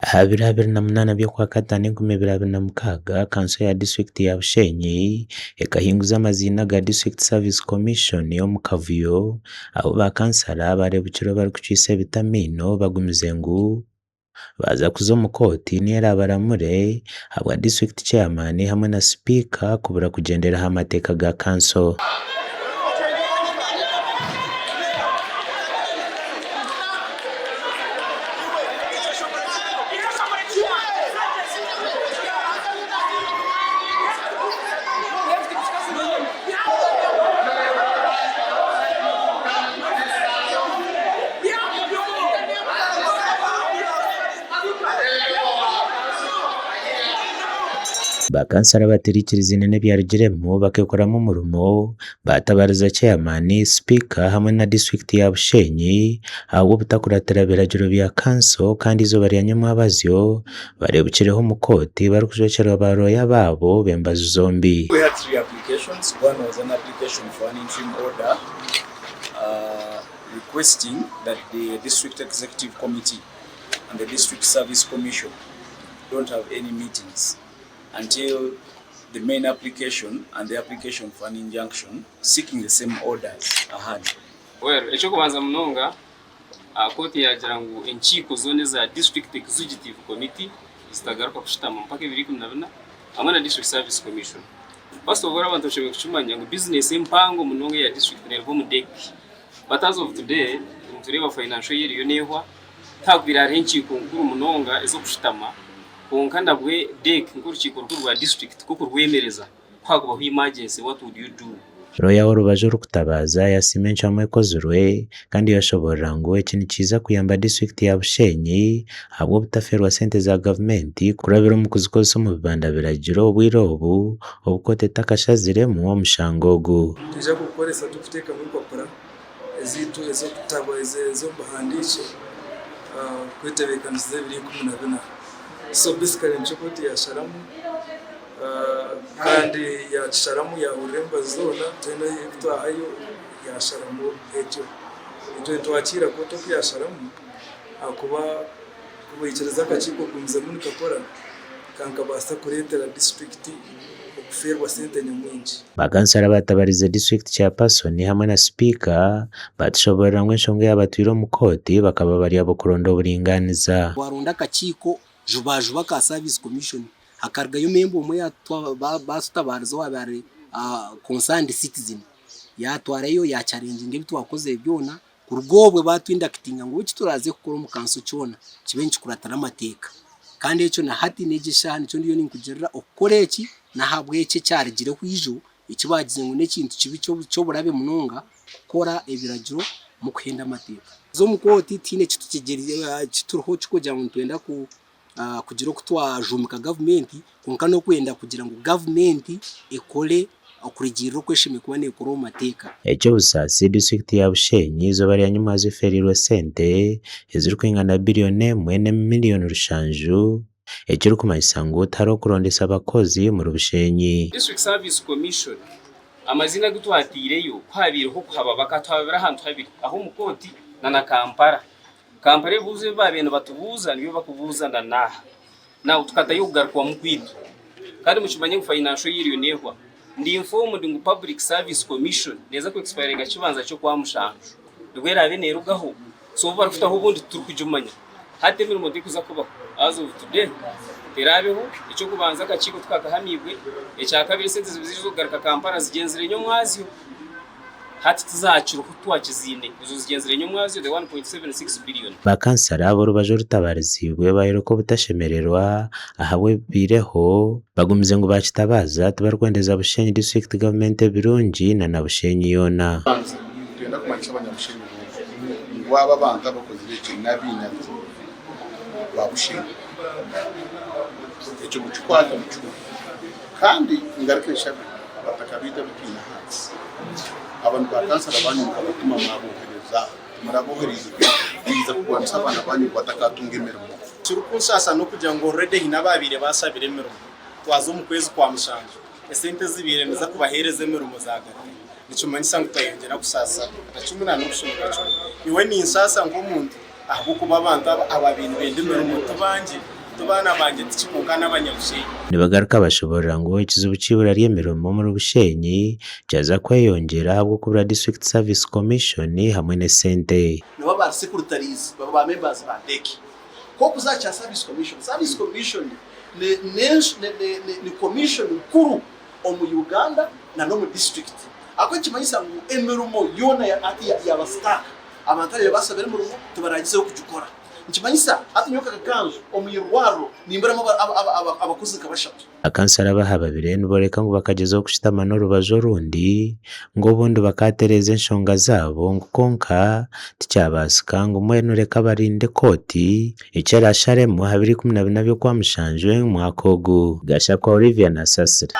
Aha biro 28 by'Okwakataano 2026, kanso ya disiturikiti ya Bushenyi ekahinguza amaziina ga District Service Commission omu kavuyo ahu ba kansara bareebukire barikucwisa ebiti amaino bagumize ngu baaza kuza omu kooti niyo erabaramure ahabwa disiturikiti chairman hamwe na sipiika kubura kugyendera aha mateeka ga kanso. Bakansara abatariikirizaine n'ebyarugiremu bakeekoramu omurimo baatabariza ceyamaani, sipiika hamwe na disiturikiti ya Bushenyi ahabw'obutakuratira biragiro bya kanso kandi eizooba rya nyomwabazyo bareebukireho omu kooti barikujwekyerwa ba rooya baabo b'embaju zombi. We had three applications, one was an application for an interim order requesting that the district executive committee and the district service commission don't have any meetings until the main application and the application for an injunction seeking the same orders are heard. Well, eky'okubanza munonga, kooti yaagira ngu enkiiko zoona eza District Executive Committee zitagaruka kushutama mpaka ebiro 14 hamwe na District Service Commission. First of all, abantu bashemereire kukimanya ngu bizinesi empango munonga eya district neeruga omu DEC. But as of today, nitureeba financial year eriyo neehwa, Tihakubaire hariho enkiiko nkuru munonga ez'okushutama, kwonka nabwe DEC nk'orukiiko rukuru rwa disiturikiti ku okurwemereza ku hakubaho emergency what would you do? Looya w'orubaju orikutabaaza yasiima encwamu ekozirwe kandi yashoboorora ngu eki nikiija kuyamba disiturikiti ya Bushenyi ahabw'obutafeerwa sente za gavumenti kurabira omu kuzikozesa omu bibanda biragiro obwire obu obu kooti etakashaziremu omushango ogu. Nitwija kugukoresa turikuteekamu empapura ezaitu ez'okutabo ez'omu buhandiikye kwetebeekanisiza ebiro 14. So basically nikyo kooti yaasharamu kandi yaakisharamu yaahurira embaju zoona twena ebi twahayo yaasharamu etyo. Itwe nitwakiira kooti oku yaasharamu ahakuba ku baikiriza akakiiko kugumizamu nikakora kankabaasa kureetera disiturikiti okufeerwa sente nyamwingi. Bakansara baatabarize disiturikiti chairperson hamwe na sipiika baatushoboorora ngu enshonga eyaabatwire omu kooti bakaba bari ab'okuronda oburingaaniza. Twaronda akakiiko jubajuba aka Service Commission hakarugayo memba omwe baatutabaariza owaabaire ari concerned citizen yaatwarayo yaachallenginga ebi twakozire byona Kuruga obwe baatwindakitinga ngu eki turaaze kukora omu kanso kyona kibe nikikuratira amateeka. Kandi ekyo na hati n'egi eshaaha nikyo ndiyo ninkugirira okukora eki n'ahabw'eki ekyarugireho ijo eki baagize ngu n'ekintu kibi ky'oburabe munonga kukora ebiragiro mukuhenda amateeka. Kuza omu kooti tihaine eki turiho kikugira ngu nitwenda kugira oku twajuumika gavumenti kwonka n'okwenda kugira ngu gavumenti ekore okurugiirira oku eshemereire kuba neekora omu mateeka. Eky'obusaasi, disiturikiti ya Bushenyi eizooba rya nyimwazo efeereirwe sente ezirikwingana biriyoni emwe na miriyoni rushanju ekirikumanyisa ngu tihariho kurondesa bakozi omuri Bushenyi. District Service Commission amaziina agu twataireyo ku habaireho okuhaba bakatuhababira ahantu habiri aho omu kooti na na Kampala. Kampala ebibuuzo ebi baabaire nibatubuuza nibyo barikubuuza na n'aha. Now tukatayo okugarukwamu kwaitu. Kandi mukimanye ngu financial year eriyo neehwa. Ndi informed ngu Public Service Commission neeza ku expiringa kibanja ky'Okwamushanju. Nibwo eraabe neerugaho. So obu barikutaho obundi titurikugimanya. Hati emirimo terikuza kubaho as of today teraabeho. Eky'okubanza akakiiko tikakahamiibwe. Ekyakabiri esente ziba ziri ez'okugaruka Kampala zigyenzire nyomwazyo. Hati tizakiriho twakiziine, ezo zigyenzire nyomwazyo the 1.76 billion. Ba kansara b'orubaju orutabariziibwe bayoreka obutashemererwa ahabw'ebibaireho, bagumize ngu bakitabaaza tibarikwendeza Bushenyi disiturikiti gavumenti ebirungi na na Bushenyi yoona. Nitwenda kumanyisa abanyabushenyi boona ngu aba abantu abakozire eki n'abainazi ba Bushenyi. Ekyo mukikwate mukihurire. Kandi ngaruke nshabe abataka baitu abu twine ahansi, aba ni baakansara baanyu mukabatuma mwabohereza, timurabohereize kwija kurwanisa abaana baanyu ngu batakatunga emirimo. Ekirikunsaasa n'okugira ngu already haine abaabaire baashabire emirimo, twaza omu kwezi kwa mushanju, esente ezibaire niza kubaheereza emirimo zaagarukayo. Nikimanyisa ngu twayongyera kusaasa na kimwe na n'okushomera kimwe. Nyowe ninsaasa nk'omuntu ahabw'okuba abantu aba abaabaire nibenda emirimo ti bangi. Ti baana bangye ti kwonka n'abanyabushenyi. Nibagaruka bashoborora ngu ekizibu ky'eibura ry'emirimo omuri Bushenyi kyaza kweyongyera ahabw'okubura District Service Commission hamwe n'esente. Nibo ba secretaries baba ba members ba DEC. Nk'okuza aha kya Service Commission, Service Commission ni, ni, ni, ni, ni commission nkuru omu Uganda na n'omu district. Ahabw'okuba nikimanyisa ngu emirimo yoona ya, hati yaaba stuck. Abantu ababaire basabire emirimo tibaragizeho kugikora. Nikimanyisa hati nyowe nka Kakanzu omu irwariro nimburamu abakozi nka bashatu. Bakansara abahababire niboreka ngu bakagyezaho kushutama n'orubaju orundi ngu obundi bakatereeza enshonga zaabo ngu kwonka tikyabaasika ngu mbwenu reka barinde kooti eki erasharemu aha biro 14 by'Okwamushanju omwaka ogu. Gashakwa Olivia Nasasira.